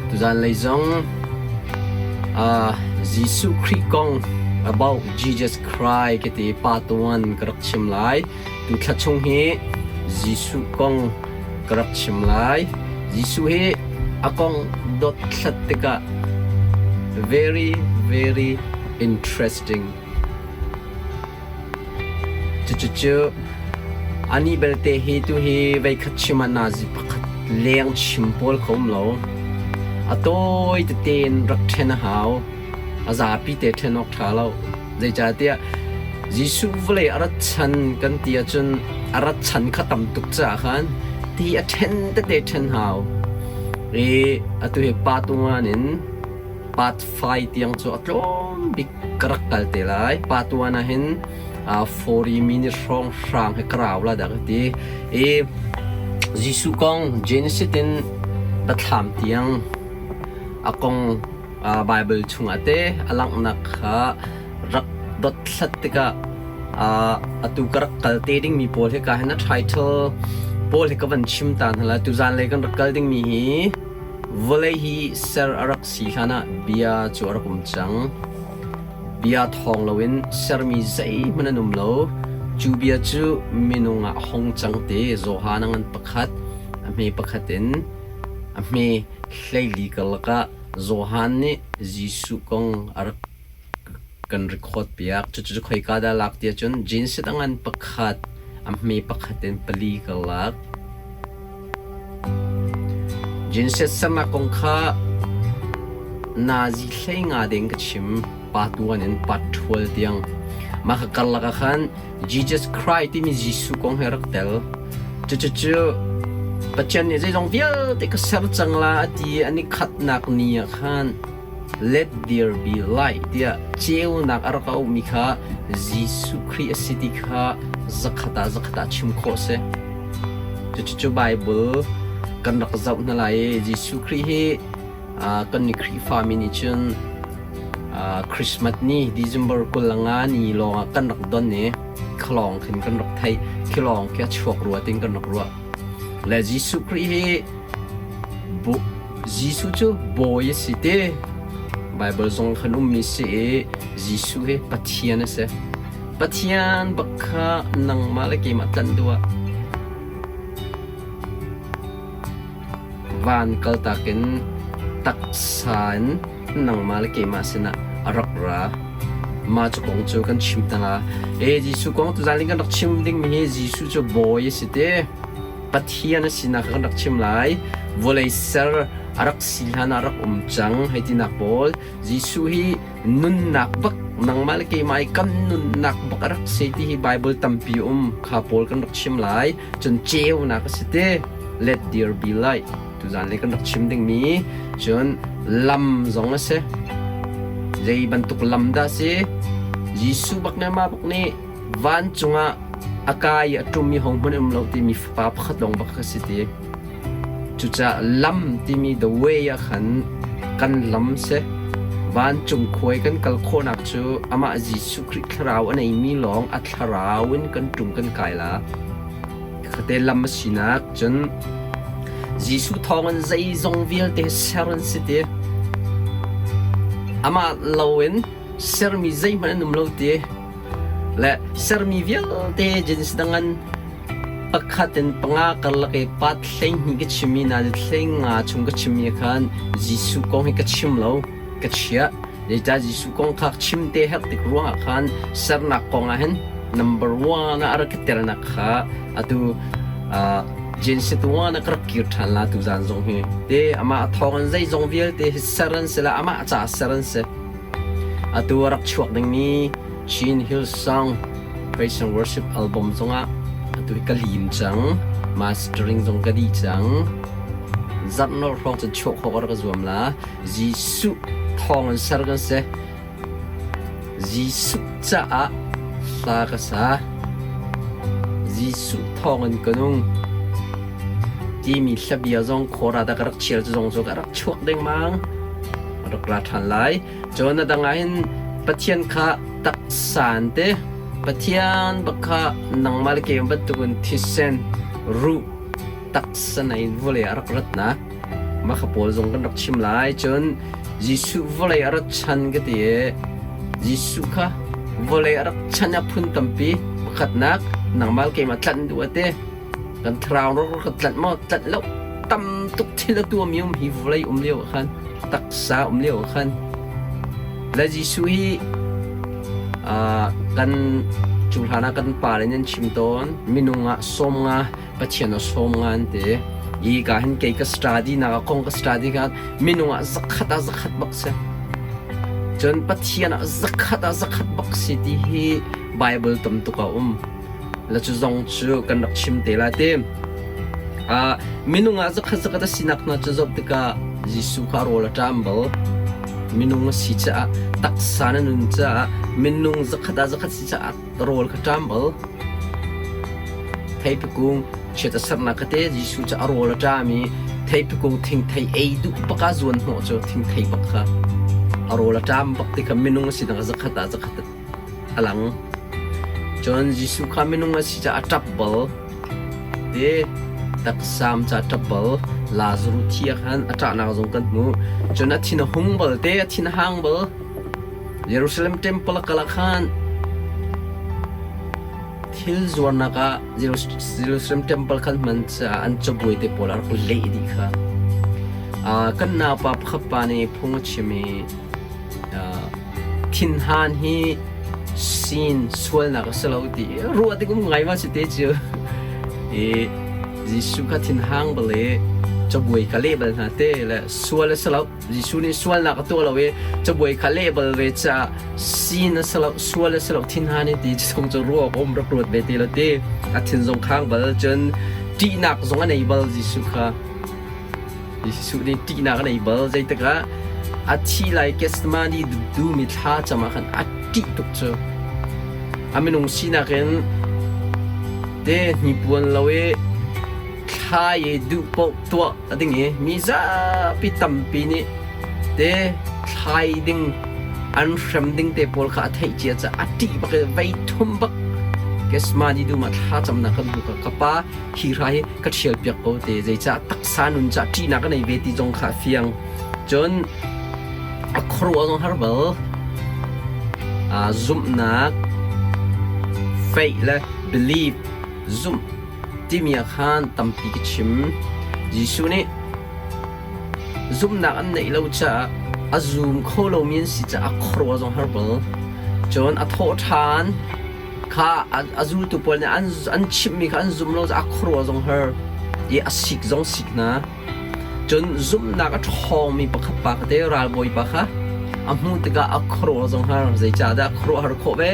Tuzan lei zong Jesuh Khrih kong about Jesus Christ ka ti part 1 ka rak chim lai. Tu thla chung hi Jesuh kong ka rak chim lai. Jesuh hi a kong dot thlat tikah very very interesting. Cucucu anih belte hi tuhi veikhat chim ah nazi pakhat leng chim pawl kho um lo. A tawi tete in rak ṭhen a hau. A zapi te ṭhen awk ṭha lo. Zeicahtiah Jesuh vawlei a rat chan kan ti ahcun a rat chan kha tam tuk caah khan ti a ṭhen tete ṭhen hau. I atu hi pa tungan in part 5 tiang cu a tlawm bik ka rak kal te lai. Pa tuan ah hin 40 minute hrawng hrang he ka rau la dah ka ti. I Jesuh kong Genesis in Biathlam tiang a kong Bible chungah te a langhnak kha rak dothlat tikah atu ka rak kal te dingmi pawl hi ka hin a title pawl hi ka van chim ta hna lai. Tuzan lei kan rak kal dingmi hi Vawlei hi ser a rak si hlanah bia cu a rak um cang. Bia thawng loin sermi zeihmanh an um lo. Cu bia cu minung ah a hung cang ti Johan a ngan pakhat, a hme pakhat in a hme 14 karlak ah Johan nih Jesuh kong a rak kan record piak. Cucu khoika dah lak ti ahcun Genesis a ngan pakhat, a hme pakhat in pali ka lak. Genesis sernak kong kha nazi hlei nga ding ka chim part 1 in part 12 tiang. Mah ka karlak ah khan Jesus Christ timi Jesuh kong he rak tel. Cucu Pathian nih zeizong vialte ka ser cang la a ti an i khatnak ni ah khan Let there be light tiah ceunak a rak auhmi kha Jesuh Khrih a si ti kha zakhat ah zakhat ah chim khawh a si. Cucu Bible kan rak zoh hna lai i Jesuh Khrih hi kan ni Khrihfami nih cun Christmas ni December 25 ni lawngah kan rak don i khalawng khin kan rak theih khilawng khi a chuak rua tin kan rak ruah. Le Jesuh Khrih hi Jesuh cu bawi a si ti Baibal zong khan ummi si i Jesuh hi Pathian a si. Pathian bak kha nangmah le keimah tlanh duh ah van kaltak in taksa in nangmah le keimah sinah a rak ra. Mah cu kong cu kan chim ta la. E Jesuh kong tuzaan kan rak chim dingmi hi Jesuh cu bawi a si ti. Pathian a sinak kan rak chim lai. Vawlei ser a rak si hlan ah rak um cang hei tinak pawl. Jesuh hi nunnak bak nangmah le keimah i kan nunnak bak a rak si ti hi Bible tampi um kha pawl kan rak chim lai. Cun ceunak a si ti. Let there be light. Tuzaan le kan rak chim dingmi cun lam zong a si. Zei bantuk lam dah si? Jesuh bak nih mah bak nih vancung ah a kai i a ṭum i hohmanh um lo timi fapa pakhat lawng bak ka si ti. Cucaah lam timi the way ah khan kan lam si. Vancung khuai kan kal khawhnak cu amah Jesuh Khrih thlarau a neimi lawng a thlarau in kan ṭum kan kai la. Khate lam a sinak cun Jesuh thawngin zeizong vialte ser an si ti. Amah loin sermi zeihmanh an um lo ti. Le sermi vialte jins dang an pakhat in panga karlak i pat 12 ka chimmi hna 15 chung ka chimmi khan Jesuh kong hi ka chim lo ka chiah zeicah Jesuh kong kha chim te herh tik ruangah khan sernak kong ah hin number one ah a rak ka telnak kha atu Genesis 1 ah ka rak kir ṭhan la tu zan zong hi te amah thawng in zeizong vialte hi ser an si la amah caah ser an si Atu a rak chuak dingmi Chin Hillsong Praise and Worship album zongah atu hi ka lim cang. Mastering zong ka dih cang. Zarh hrawng cun chuah khawh ka rak zuam la. Jesuh thawng in ser kan si. Jesuh caah hla ka sa. Jesuh thawng in ka nung. Timi hlabia zong khawra dah ka rak chial cu zong cu ka rak chuak dengmang. rak ra ṭhan lai. Cun a dang ah hin Pathian kha taksa an ti. Pathian bak kha nangmah le keimah bantukin thisen, ruh, taksa na in vawlei ah rak ratnak. Mah kha pawl zong kan rak chim lai. Cun Jesuh vawlei a rat chan ka ti i Jesuh kha vawlei a rak chan a phun tampi. Pakhatnak, nangmah le keimah tlanh duh a ti. Kan thlarau rak ka tlanh maw? Tlanh lo. Tam tuk thil a tuahmi um hi vawlei um lio ah khan, taksa um lio ah khan. Le Jesuh hi kan cu hlan ah kan pale nih an chim tawn, minung ah 50 Pathian a sawm nga an ti. I ka hin kei ka study nak a kong ka study ka minung ah zakhat ah zakhat bak si. Cun Pathian ah zakhat ah zakhat bak si ti hi Bible tam tuk a um. La cu zong cu kan rak chim te la ti. Minung ah zakhat zakhat a sinak hna cu zoh tikah Jesuh kha rawl a ṭam bal. Minung a si caah taksa na nun caah minung zakhat ah zakhat si caah rawl kha ṭam bal. Theipi kung chiat a sernak kha te Jesuh cu a rawl a ṭam i theipi kung thingthei ei duh bak ah zuan hnawh cu thingthei bak kha a rawl a ṭam bak ti kha minung a sinak zakhat ah zakhat a lang. Cun Jesuh kha minung a si caah a ṭap bal. Te taksaam ca ṭap bal. Lazarus thi ah khan a ṭahnak zong kan hmuh. Cun a thin a hung bal te, a thin a hang bal. Jerusalem temple a kal ah khan thil zuarnak ah Jerusalem temple khan hman caah an cabuai te pawl a rak leh dih kha. Kan naupa pakhat pa nih phung a chim i thinhan hi sin sualnak a si lo ti ruah tik um ngai ma si te cu. I Jesuh kha thinhang bal i cabuai ka leh bal hna te le sual a si lo. Jesuh nih sualnak a tuah lo i cabuai kha leh bal ve caah sin a si lo, sual a si lo, thinhan i ti chung cu ruak um rak ruat ve ti lo ti a thin zong khang bal cun ṭihnak zong a nei bal Jesuh kha. Jesuh nih ṭihnak a nei bal zeitikah a thi lai Gethsemane dumi thla cam ah khan a ṭih tuk cu. A minung sinak in te hnipuan lo i thla i duh paoh tuah a ding i mi zapi tampi nih te thlai ding an hrem ding te pawl kha a theih cia caah a ṭih bak i vei thum bak Gethsemane dum ah thlacamnak kan hmu kha ka pa hi hra hi ka ṭhial piak ko te zeicah taksa nun cah ṭihnak a nei ve ti zong kha a fiang cun a khuaruah zong har bal zumhnak faith le belief zumh timi ah khan tampi ka chim. Jesuh nih zumhnak an neih lo caah a zum kho lomi an si caah a khuaruah zong har bal. Cun a thawh ṭhan kha a zultu pawl nih an chimhmi kha an zum lo caah a khuaruah zong har i a sik zong sik hna. Cun zumhnak a ṭhawngmi pakhat pa kha te ralbawipa kha a hmuh tikah a khuaruah zong har. Zeicahdah khuaruahhar khawh ve?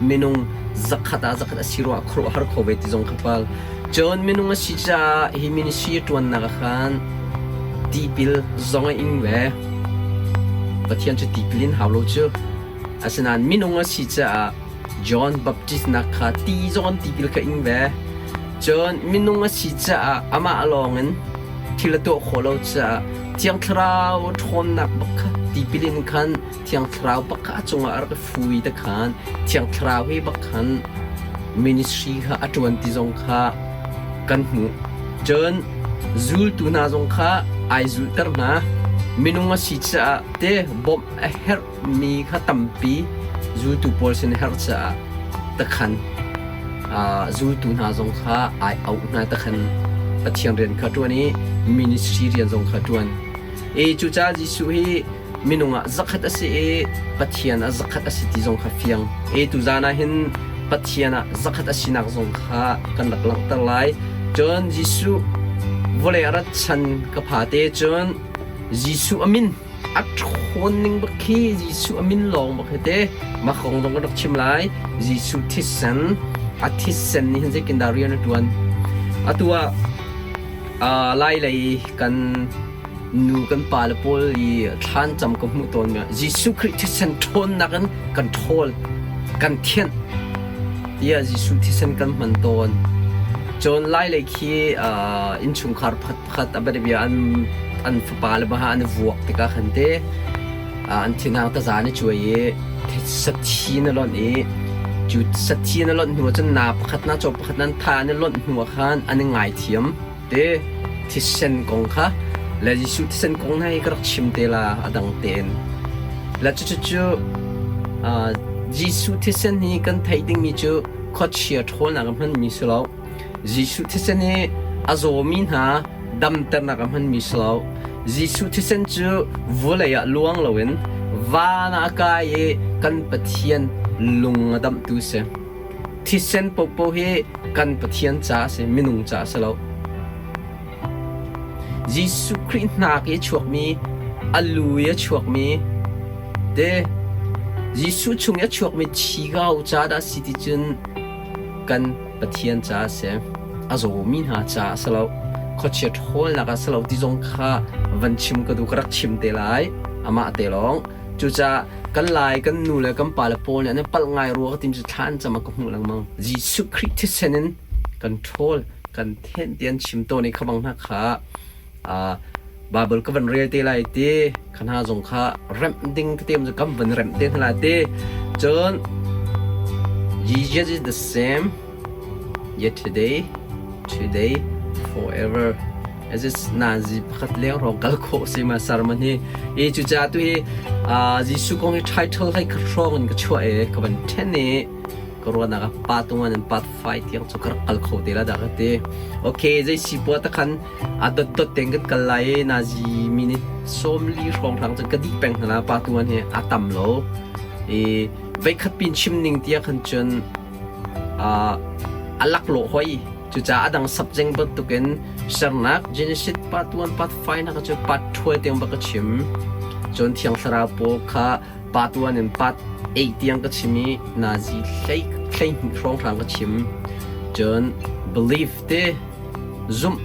Minung zakhat ah zakhat a si ruangah khuaruahhar kho ve ti zong kha pal. Cun minung a si caah hi ministry a ṭuannak ah khan tipil zong a ing ve. Pathian cu tipil in hau lo cu. Asinain minung a si caah John Baptist nak kha ti zong an tipil kha ing ve. Cun minung a si caah amah lawngin thil a tuah khawh lo caah Thiang Thlarau ṭhawnnak bak kha tipil in khan Thiang Thlarau bak kha a cungah a rak i fui te khan Thiang Thlarau hi bak khan ministry kha a ṭuan ti zong kha kan hmuh. Cun zultu hna zong kha ai zulhter hna. Minung a si caah te bawmh a herh mi kha tampi zultu pawl sin herh caah takhan zultu hna zong kha ai auh hna takhan Pathian rian kha ṭuan i ministry rian zong kha ṭuan. E cucaah Jesuh hi minung ah zakhat a si i Pathian ah zakhat a si ti zong kha fiang. E tuzaan ah hin Pathian ah zakhat a sinak zong kha kan rak langhter lai. Cun Jesuh vawlei a rat chan ka pha te cun Jesuh a min a ṭhawn ning bak khi Jesuh a min lawng bak hi te mah kong zong kan rak chim lai. Jesuh thisen a thisen nih hin zeitindah rian a ṭuan. Atu ah lai lei kan nu kan pa le pawl i thlan cam ka hmuh tawn mi Jesuh Khrih thisen ṭhawnnak in kan ṭhawl kan thianh tiah Jesuh thisen kan hman tawn. Cun lai lei khi innchungkhar pakhat pakhat a bianabia an an fapa le baha an i vuak tikah khan te an thinhang taza an i cuai i sathi na lonh i cu sathi na lonh hnu ah cun na pakhat na caw pakhat nan tha an i lonh hnu ah khan an i ngaithiam te thisen kong kha. Le Jesuh thisen kong hna hi ka rak chim te la a dang tein. Le cucu Jesuh thisen hi kan theih dingmi cu khuachia ṭhawlnak a hmanmi si lo. Jesuh thisen hi a zawmi hna damternak a hmanmi si lo. Jesuh thisen cu vawlei ah luang loin van ah a kai i kan Pathian lung a damhtu si. Thisen paohpaoh hi kan Pathian ca a si, minung ca a si lo. Jesuh Khrih hnak i a chuakmi, a lu i a chuakmi te Jesuh chung i a chuakmi thi kau ca dah si ti cun kan Pathian ca a si. A zawmi hna ca a si lo. Khuachia ṭhawlnak a si lo ti zong kha van chim ka duh ka rak chim te lai. Amah te lawng. Cucaah kan lai kan nu le kan pa le pawl nih an i palh ngai rua ka tim cu thla an cam ah ka hmuh lengmang. Jesuh Khrih thisen in kan ṭhawl, kan thenh ti an chim tawn i kha bang hna kha Bible ka van rel te lai ti kha hna zong kha remh ding tete cu kan van remh te hna lai ti. Cun Jesus is the same yesterday, today, forever. As is nazi pakhat leng rong kal khawh si ma sermon hi. I cucaah tu hi Jesuh kong hi title hlei khat hrawng in ka chuah i ka van ṭhen i ka ruahnak ah part 1 and part 5 tiang cu ka rak kal kho te la dah ka ti. Okay, zei si puah takhan a dot dot tein kan kal lai i nazi minute 40 hrawng hrang cun ka dih peng hna la part 1 hi a tam lo. I veikhat pin chim ning tiah khan cun a laklawh hoi. Cucaah a dang subject bantukin sernak Genesis part 1 part 5 nak cu part 12 tiang bak ka chim. Cun Thiang Thlarau pawl kha part 1 in part 8 tiang ka chim i nazi hlei hleihnih hrawnghrang ka chim. Cun belief te zumh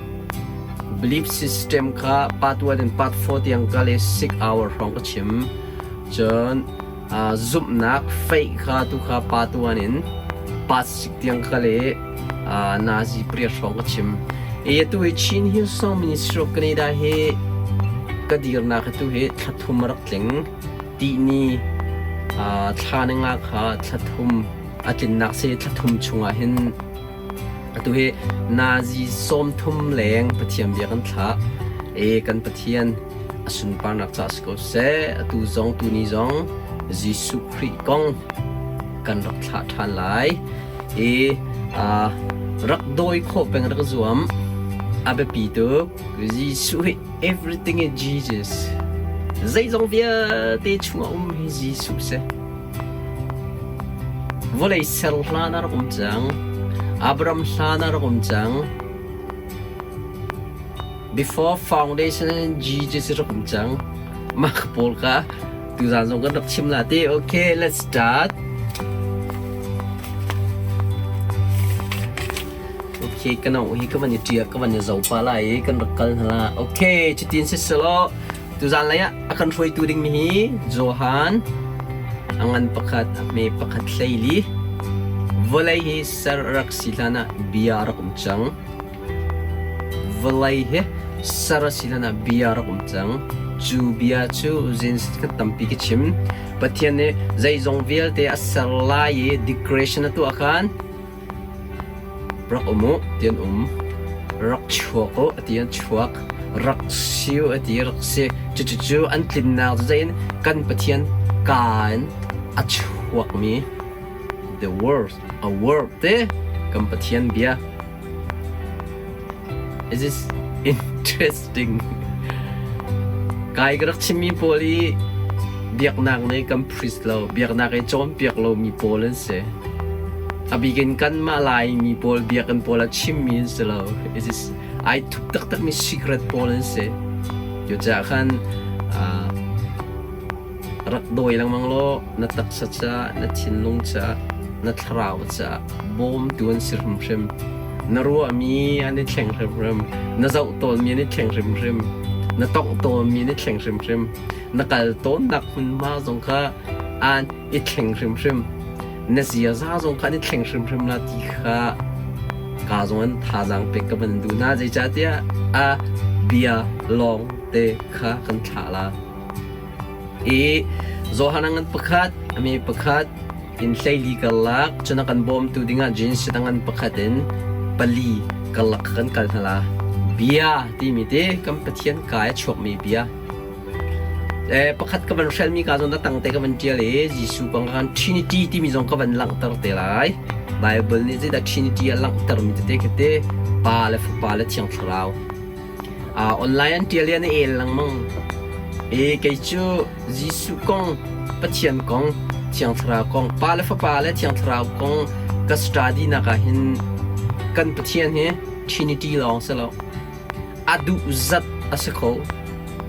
belief system kha part 1 in part 4 tiang ka le 6 hour hrawng ka chim. Cun zumhnak faith kha tu kha pa tuan in pa sik tiang kha le nazi pariat hrawng ka chim. E atu hi Chin Hillsong Ministry of Canada hi ka dirnak hi tu hi thla thum a rak tling. Tihni thla ni nga kha thla thum a tlinnak si thla thum chungah hin atu hi nazi 30 leng Pathian bia kan thlah. E kan Pathian a sunparnak ca si ko seh. Atu zong tuni zong Jesuh Khrih kong kan rak thlah ṭhan lai i rak dawi khawh peng rak zuam. A biapi tuk. Jesuh hi everything is Jesus. Zeizong vialte chungah um hi Jesuh si. Vawlei ser hlan ah rak um cang. Abraham hlan ah rak um cang. Before foundation Jesus rak um cang. Mah pawl kha tuzaan zong kan rak chim la ti. Okay, let's start. Okay, ka no hi ka van i ṭiak ka van i zo pa lai i kan rak kal hna la. Okay, cutin si selaw tuzaan lei ah a kan hruaitu dingmi hi Johan a ngan pakhat, a hme pakhat 12. Vawlei hi ser rak si hlan ah bia rak um cang. Vawlei hi ser a si hlanah bia rak um cang. Cu bia cu Genesis khat tampi ka chim. Pathian nih zeizong vialte a ser lai i declaration a tuah khan rak um u ti an um. Rak chuak u a ti an chuak. Rak si u a ti rak si. Cucu an tlinnak cu zeiin kan Pathian kaa in a chuakmi the word, a word te kan Pathian bia. Is this interesting? Kai ka rak chimmi pawl hi biaknak nih kan priest lo, biaknak i cawnpiak lomi pawl an si. A bik in kanmah Laimi pawl biakinn pawl ah chimmi an si lo. It is ai thup taktakmi secret pawl an si. Cucaah khan rak dawi lengmang law na taksa ca, na thinlung ca, na thlarau ca bawmtu an si hrimhrim. Na ruahmi an i thleng hrimhrim. Na zoh tawnmi an i thleng hrimhrim. Na tongh tawnmi an i thleng hrimhrim. Na kal tawnnak hmunhma zong kha an i thleng hrimhrim. Na ziaza zong kha an i thleng hrimhrim la ti kha ka zong an thazaang pek ka van duh hna. Zeicahtiah a bia lawng te kha kan thlah la. I Johan a ngan pakhat, a mi pakhat, in 14 karlak cun a kan bawmtu dingah jeans a ngan pakhat in pali karlak kan kal hna la. Bia timi te kan Pathian kaa i a chuakmi bia. Pakhat ka van hrelmi ka zawn tang te ka van ṭial i Jesuh kong khan Trinity timi zong ka van langhter te lai. Bible nih zeidah Trinity a langhtermi tete khi te Pa le Fapa le Thiang Thlarau. Online an ṭial i an i el lengmang. I kei cu Jesuh kong, Pathian kong, Thiang Thlarau kong, Pa le Fapa le Thiang Thlarau kong ka study nak ah hin kan Pathian hi Trinity lawng si lo. A duh zat a si kho.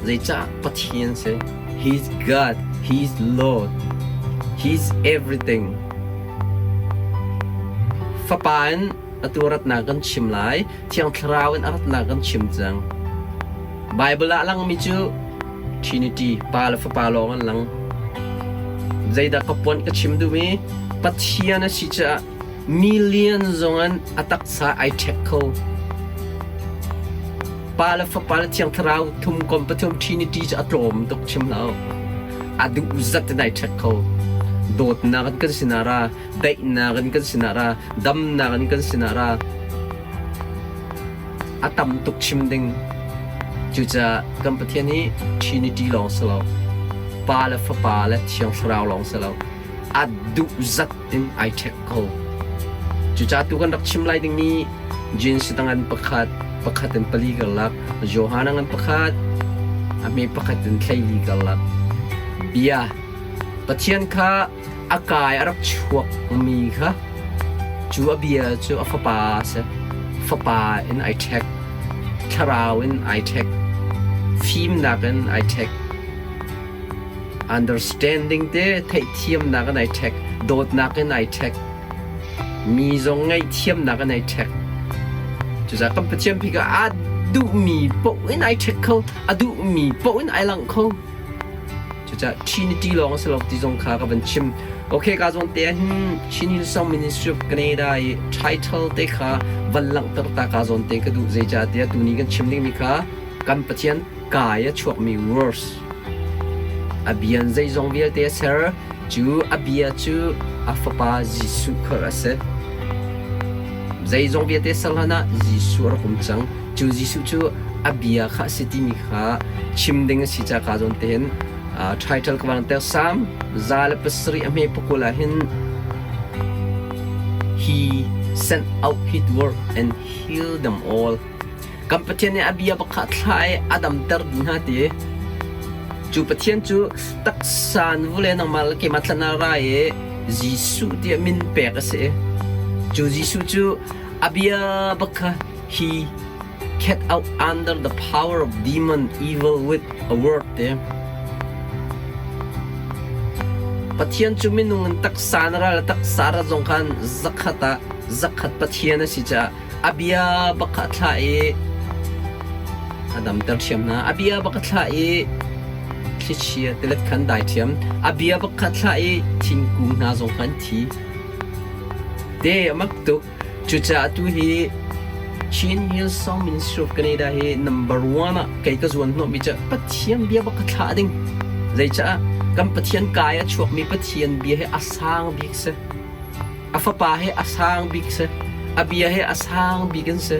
Zeicah Pathian si? He's God. He's Lord. He's everything. Fapa in atu ratnak kan chim lai. Thiang Thlarau in a ratnak kan chim cang. Bible ah langmi cu Trinity, Pa le Fapa lawng an lang. Zeidah ka puan ka chim duhmi? Pathian a si caah million zong an a taksa ai ṭhek kho. Pa le Fapa le Thiang Thlarau thum kom pathum Trinity cu a tlawm tuk chim lo. A duh zat in ai ṭhek kho. Dawtnak in kan sinah ra, daihnak in kan sinah ra, damnak in kan sinah ra. A tam tuk chim ding. Cucaah kan Pathian hi Trinity lawng si lo. Pa le Fapa le Thiang Thlarau lawng si lo. A duh zat in ai ṭhek ko. Cucaah tu kan rak chim lai dingmi Jeans ngan pakhat, pakhat in pali karlak, Johanna ngan pakhat, a hme pakhat in thleili karlak. Bia Pathian kha a kai a rak chuakmi kha cu a bia cu a fapa a si. Fapa in ai ṭhek, thlarau in ai ṭhek, fimnak in ai ṭhek. Understanding te theihthiamnak in ai ṭhek, dawtnak in ai ṭhek, mi zong ngaihthiamnak in ai ṭhek. Cucaah kan Pathian pi kha a duhmi paoh in ai ṭhek kho, a duhmi paoh in ai langh kho. Cucaah Trinity lawng a si lo ti zong kha ka van chim. Okay, ka zawn te ahhin Chin Hillsong Ministry of Canada i title te kha van langhter ta ka zawn te ka duh zeicahtiah tuni kan chim dingmi kha kan Pathian kai a chuakmi words a bia in zeizong vialte a ser cu a bia cu a fapa Jesuh kha a si. Zeizong vialte ser hlan ah Jesuh a rak um cang. Cu Jesuh cu a bia kha a si timi kha chim ding a si ca ka zawn te hin title ka van ter Psalm 107 a hme pakul ah hin He sent out his word and healed them all. Kan Pathian nih a bia bak kha thla i a damter dih hna ti. Cu Pathian cu taksa in vule nangmah le keimah thlan ah ra i Jesuh tiah min pek a si. Cu Jesuh cu a bia bak kha he cast out under the power of demon evil with a word ti. Pathian cu minung in taksa na ra le taksa ra zong khan zakhat ah zakhat Pathian a si caah A bia bak kha a thlah i a damter ṭhiam hna. A bia bak a thlah i thlichia tilet khan dai ṭhiam. A bia bak kha a thlah i thingkung hna zong kha an thi. Te a mak tuk. Cucaah atu hi Chin Hillsong Ministry of Canada hi number one ah kei ka zuan hnawhmi cu Pathian bia bak ka thlah ding. Zeicah kan Pathian kai a chuakmi Pathian bia hi a sang bik si. A fapa he a sang bik si. A bia he a sang bik an si.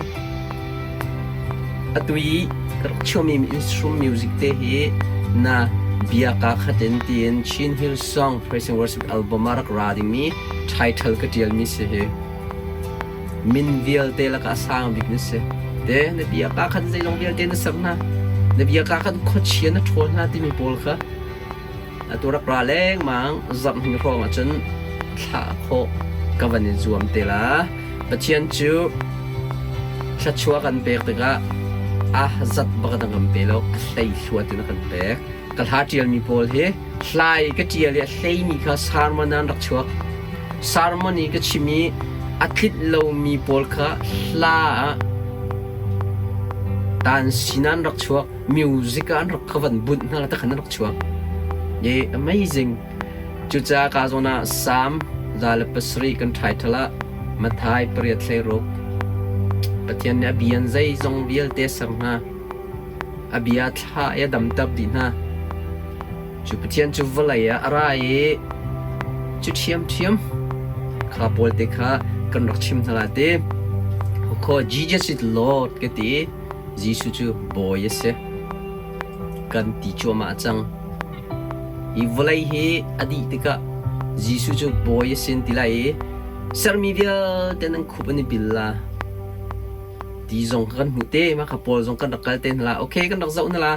Atu i ka rak chimmi instrument music te hi na bia ka khat in tiin Chin Hill Song Praise and Worship album ah rak ra dingmi title ka ṭialmi si hi. Min vialte lakah a sang bik na si. Te na bia ka khat zeizong vialte na ser hna. Na bia ka khat khuachia na ṭhawl hna timi pawl kha Atu rak ra lengmang zarh hnih hrawng ahcun thlah khawh ka van i zuam te la. Pathian cu thluachuah kan pek tikah a zat bak in a kan pe lo, a hleihluat in a kan pek. Ka hla ṭialmi pawl hi hlai ka ṭial i a hleimi kha sermon ah an rak chuak. Sermon i ka chim i a tlinh lomi pawl kha hla ah taan sin ah an rak chuak. Music ah an rak ka van bunh hna ta khan an rak chuak. Ye amazing. Cucaah ka zawn ah Psalm 107 kan title ah Matthai pariat hleiruk Pathian nih a bia in zeizong vialte a ser hna. A bia thla i a damter dih hna. Cu Pathian cu vawlei ah a ra i cu ṭhiamṭhiam kha pawl te kha kan rak chim hna la ti. Kho Jesus is Lord ka ti. Jesuh cu bawi a si. Kan ti cuahmah cang. Hi vawlei hi a dih tikah Jesuh cu bawi a si an ti lai i sermi vialte nan khup an i bil la. Ti zong kan hmuh te, mah kha pawl zong kan rak kal te hna la. Okay, kan rak zoh hna la.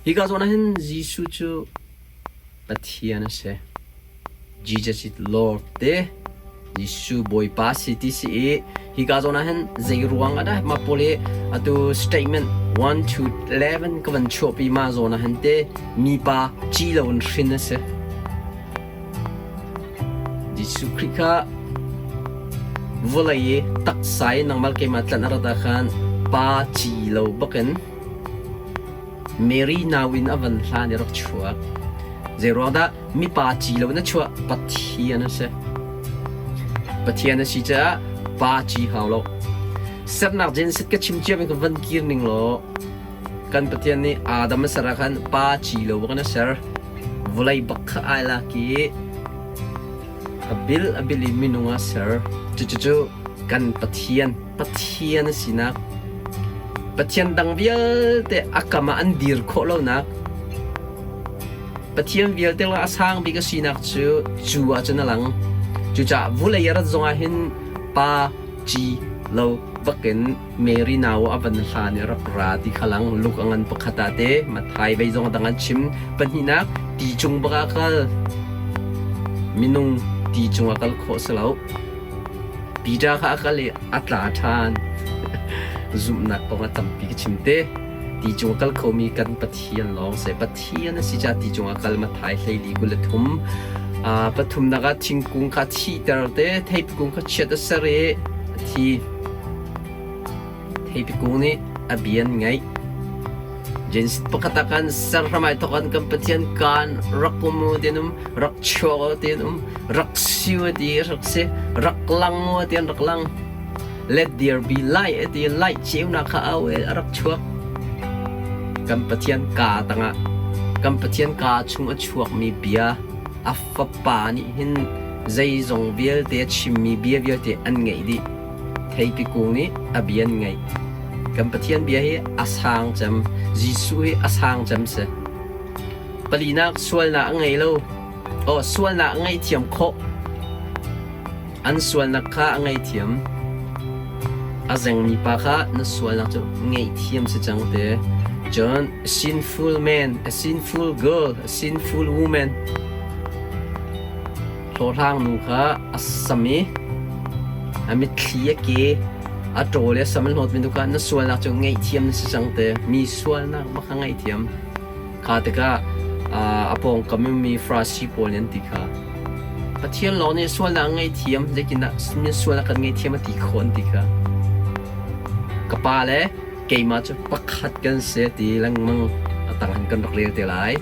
Hika zawn ah hin Jesuh cu Pathian a si. Jesus is Lord te Jesuh Bawipa si ti si i hika zawn ah hin zei ruang ah dah mah pawl hi atu statement 1 to 11 ka van chuahpi ma zawn ah hin te mipa ci lo in hrin a si. Jesuh Khrih kha vawlei i taksa i nangmah keimah tlanh a rat ah khan pa ci lo bakin Mary nau in a van hlan i rak chuak. Zeiruangdah mipa ci lo in a chuah? Pathian a si. Pathian a si caah pa ci hau lo. Sernak Genesis ka chim cia mi ka van kir ning law kan Pathian nih Adam a ser ah khan pa ci lo bak in a ser. Vawlei bak kha ai lak i a bil a bil in minung a ser. Cucu kan Pathian, Pathian a sinak, Pathian dang vialte a kam ah an dir khawh lonak, Pathian vialte lakah a sang bik a sinak cu cu ahcun a lang. Cucaah vulei a rat zongah hin pa ci lo bakin Mary nau a van hlan i rak ra ti kha lang. Luke a ngan pakhat ah te, Matthai vei zong a dang an chim. Pahnihnak, ti cung bak ah kal. Minung ti cung ah kal khawh si lo. Peter kha a kal i a tla ṭhan. Zumhnak kong a tampi ka chim te. Ti cung a kal khomi kan Pathian lawng si. Pathian a si caah ti cung ah kal Matthai hleili 23. Pathumnak ah thingkung kha thihter te, theipi kung kha chiat a ser i a thi. Theipi kung nih a bian ngaih. Genesis pakhat ah khan ser hram ai thawk kan Pathian kaan rak um u ti an um, rak chuak u ti an um, rak si u ti rak si, rak lang u ti an rak lang. Let there be light a ti light ceunak kha au i a rak chuak. Kan Pathian kaa tangah kan Pathian kaa chung a chuakmi bia a fapa nih hin zeizong vialte a chimmi bia vialte an ngeih dih. Theipi kung nih a bia an ngeih. Kan Pathian bia hi a sang cem. Jesuh hi a sang cem si. Palinak sualnak a ngei lo. Oh, sualnak a ngaihthiam khawh. An sualnak kha a ngaihthiam. A zengmi pa kha na sualnak cu ngaihthiam si cang te. Cun a sinful man, a sinful girl, a sinful woman hlawhhlang nu kha a sam i a mitthli a ke a ṭawl i a sam a hlawtmi nu kha na sualnak cu ngaihthiam na si cang te. Mi sualnak bak kha ngaihthiam. Kha tikah a pawngkam i mi Farasi pawl nih an ti kha. Pathian lawng nih sualnak a ngaihthiam, zeitindah sualnak kan ngaihthiam a ti khawh an ti kha. Ka pa le keimah cu pakhat kan si ti lengmang a tang in kan rak rel te lai.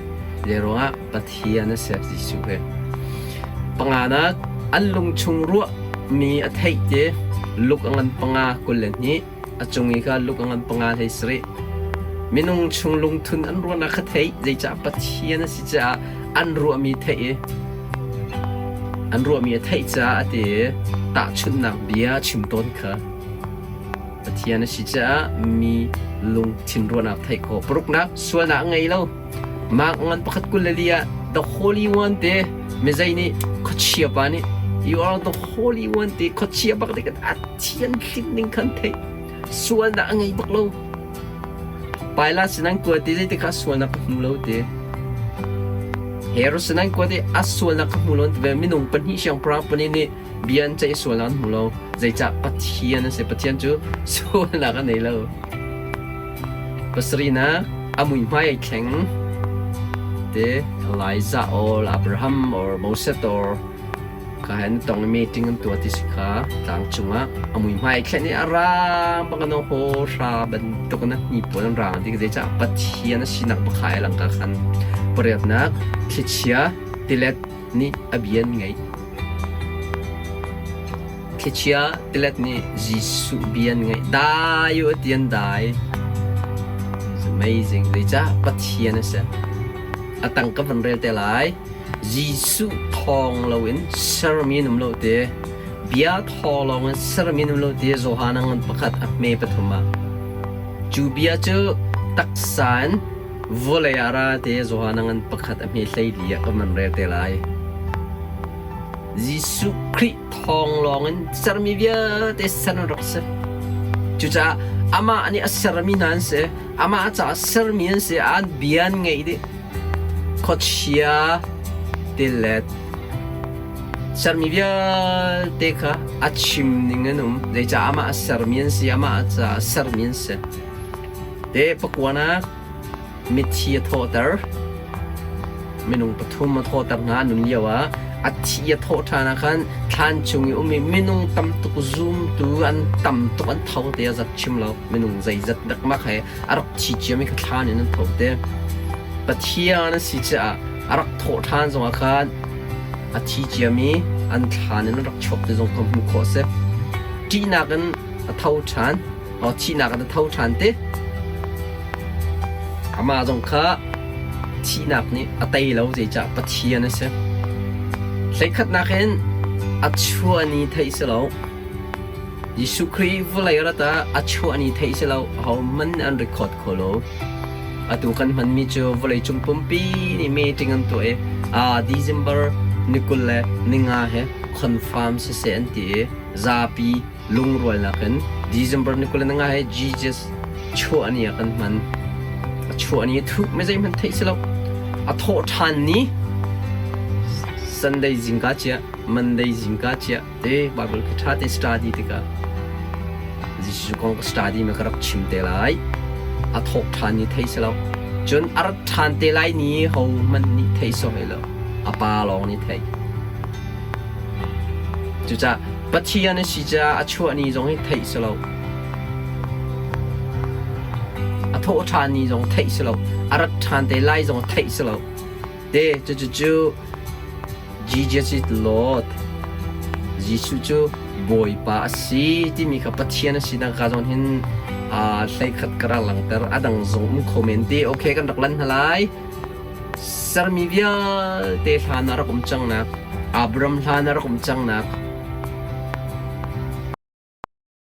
Zei ruangah Pathian a si Jesuh hi. Panganak an lungchung ruahmi a theih ti luk a ngan panga 22 A cung i kha luk a ngan panga hlei sarih. Minung chung lungthun an ruahnak kha theih, zeicah Pathian a si caah an ruahmi theih i an ruahmi a theih caah a ti i tahchunhnak bia a chim tawn kha Pathian a si caah mi lungthin ruahnak theih khawh. Paruknak, sualnak a ngei lo. Mark ngan pakhat 24 ah the Holy One te mizei nih khuachia pa nih you are the Holy One te khuachia bak nih a thianhlim ning khan theih sualnak a ngei bak lo. Pilate sin an kuat i zeitik ah sualnak ka hmu lo ti. Herod sin an kuat i a sualnak ka hmu lo ti ve minung pahnih siangpahrang pahnih nih bia an ceih sualnak an hmu lo. Zeicah Pathian a si. Pathian cu sualnak a nei lo. Pasarihnak a muihmai ai thleng te Elijah or Abraham or Moses or ka hen tong i meeting an tuah ti si kha tlang cungah a muihmai ai thlen i a rang bak an ho hra bantuk in a hnipuan an rang ti zeicah Pathian a sinak baka ai lang ka khan pariatnak thlichia tilet nih a bia an ngaih. Thlichia tilet nih Jesuh bia an ngaih. Dai u ti an dai. It's amazing. Zeicah Pathian a si. A tang ka van rel te lai. Jesuh thawng loin sermi an um lo ti. Bia thaw lawng in sermi an um lo ti Johan a ngan pakhat a hme pathum ah. Cu bia cu taksa in vawlei ah ra te Johan a ngan pakhat a hme 14 ah kan van rel te lai. Jesuh Khrih thawng lawngin sermi vialte ser an rak si. Cucaah amah nih a sermi hna an si. Amah caah sermi an si. An bia an ngeih dih. Khuachia tilet sermi vialte kha a chim ning an um. Zeicah amah a sermi an si, amah caah sermi an si. Te pakuanak mithi a thawhter. Minung pathum a thawhter hna nun lio ah a thi a thawh ṭhan ah khan thlan chung i ummi minung tam tuk zumtu an tam tuk an tho te a zat chim lo. Minung zeizat dakmak he a rak thi ciami kha thlan in an tho te. Pathian a si caah a rak thawh ṭhan zongah khan a thi ciami an thlan in an rak chuak ti zong kha hmuh khawh a si. Ṭihnak in a tho ṭhan, thihnak in a tho ṭhan ti. Amah zong kha thihnak nih a tei lo zeicah Pathian a si. Hleikhatnak in a chuah ni theih si lo. Jesuh Khrih vawlei rat ah a chuah ni theih si lo, ahohmanh nih an record kho lo. Atu kan hmanmi cu vawleicung pumpi nih meeting an tuah i December ni 25 he confirm siseh an ti i zapi lungrualnak in December ni 25 he Jesus chuah ni ah kan hman. A chuah ni thup me zeihmanh theih si lo. A thawh ṭhan ni Sunday zingka chiah, Monday zingka chiah te Bible khi ṭha te study tikah Jesuh kong ka study me ka rak chim te lai. A thawk ṭhan ni thei si lo. Cun a rat ṭhan te lai ni ho hmanh nih thei sawh hlei lo. A pa lawng nih thei. Cucaah Pathian a si caah a chuah ni zong hi theih si lo. A thawh ṭhan ni zong theih si lo. A rat ṭhan te lai zong theih si lo. Te cucu Jesus is Lord. Jesuh cu Bawipa a si timi kha Pathian a sinak ka zawn hin hleikhat ka rak langhter. A dang zong um kho men te. Okay, kan rak lan hna lai. Sermi vialte hlan ah rak um cangnak, Abram hlan ah rak um cangnak.